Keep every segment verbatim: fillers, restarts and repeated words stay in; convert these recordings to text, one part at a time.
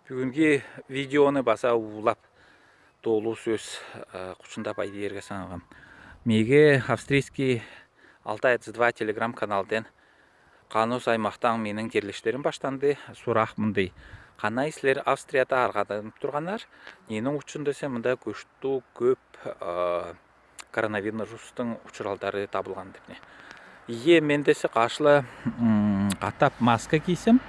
Бюгүнги видеоны база уулап, долу сөс, э, хучундап айдырга саналгам. Меге австрийский Алтай Ц два телеграм-каналдан Канус аймахтан менин тирлештерим баштанды. Сурах мындай: канай силер Австрияда аргаданып турганнар? Ненинъ ушан десе мында күштүү кёп, э, коронавирустың учуралдары табылган деп не. Ие, мен десе кашла, м, катап маска кийсем,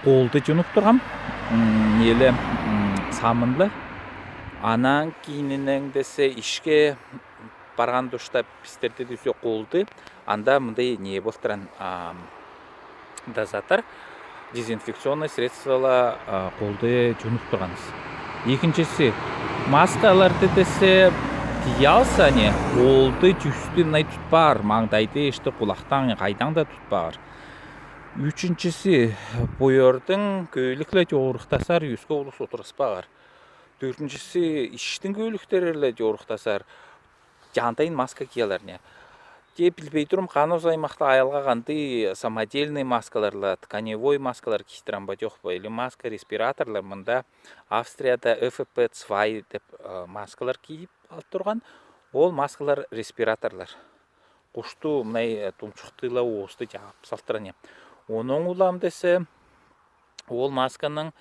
колды жунуп тургам. М, неле, м, сабынлы. Анан кийининен десе ишке барган тушта бистерде десе колды, анда мындай не болтурган, а, дозатор, дезинфекционный средствола, а, колды жунуп турганбыз. Экинчиси, маскаларды десе кийе алса не, колды, жүүстү мындай тутпаар, маңдайды, эшти, кулактан, кайдан да тутпаар. Ючүнчиси, бу ерден көликле жорухтасар, юске улус олтургаспаар. Дөртүнчиси, иштин көликлерле жорухтасар, жантайын маска киялар не. Те билбей турам, Канус аймахта аялга кандай самодельный маскаларла, тканевой маскалар кийдирген ба, жок па, или маска, респираторлар, мында Австрияда Ф Ф П два деп, э, маскалар кийип алып турган. Ол маскалар респираторлар. Кушту мындай, э, тумчуктула оосту жаап салтыран не. Онон улам десе, ол масканын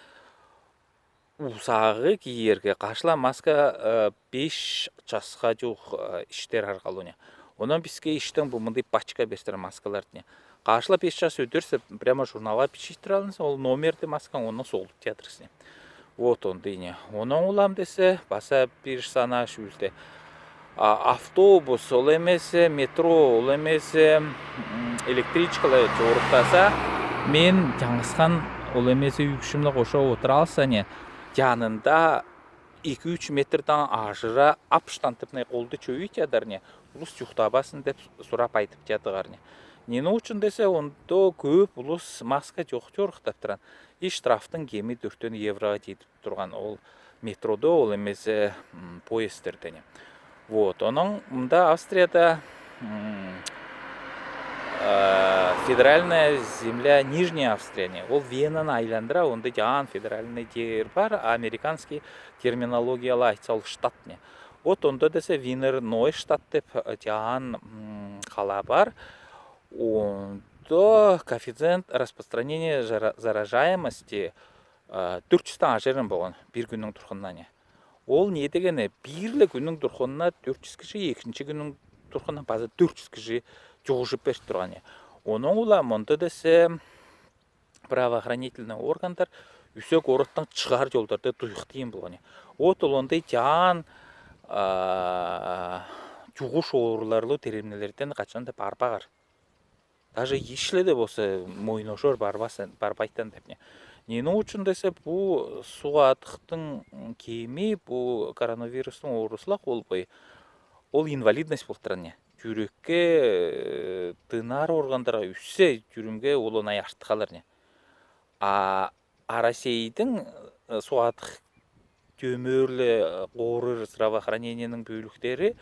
узагы кийерге, кашла маска, э, беш часха жуух, э, иштер аргалуу не. Онон биске иштен бу мындай пачка бердилер маскаларды не. Кашла беш час өтер сен, прямо журналга бичиттире аласың, ол номерди масканын, онон солуп тиядырсың не. Вот ондай не. Онон улам десе, база бир санаа шүүлде. А, автобус, ол эмесе метро, ол эмесе, м, электричкалар жорухтаса, мен жангыскан, ол эмесе үй ишимле коша олтура алса не, жанында эки-үч метрден ажыра ап штантыпнай колду чөйүп тиядыр не, улус жуктабасын деп сурап айтып тиядыгар не. Нени ушан десе, онда кёп улус маска жок жорухтап турган. И штрафтың кеми дөртен еврога жетип турган ол метродо, ол эмесе, м, поезддерде не. Вот, онон мында Австрияда, м, э, федеральная земля Нижняя Австрия не. Ол Венаны айландыра, онда жаан федеральный жер бар, американский терминологияла айтса, ол штат не. Вот онда десе Венная штат деп, э, жаан, м, кала бар. Онда коэффициент распространения зара-, заражаемости, э, дөрт жюзден ажырын болган бир күннүң турхунна не. Ол не дегени, бир эле күннүң турхунна дөрт жюз киши, экинчи күннүң турхунна база дөрт жюз киши жугужуп берип турган не. Онон улам онда десе правоохранительный органдар үзе городтан чыгар жолдарды туюктайын болган не. Вот ол ондай жаан, а, жугуш ооруларлы теремнелерден качан да барбагар. Даже ишле де болса, мойношор барбасан, барбайтан деп не. Нени ушан десе, бу сугадыктың кеми, бу коронавирустың оорусула колбай, ол инвалидность болтуран не. Жюрекке, э, тынар органдарга, үссе, жюрюмге ол оңай артык калар не. А, а Россейдиң, э, сугадык төмөрле, э, коруур здравоохранениенин бөлүктери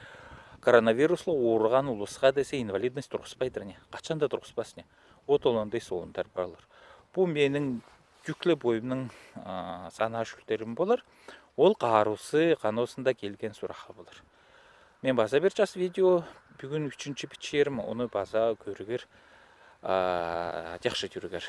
коронавирусла ооруган улуска десе инвалидность тургуспайдыр не. Качан да тургуспас не. Вот ол ондай соондар барлар. Бу менин жүүкеле боюмнуң, а, санаа шүлтерим болар. Ол каарусу каноосунда келген сураха болар. Мен база бир час видео, бюгүн ючүнчү бичерим, ону база көрүгер, а, жакшы жюрюгер.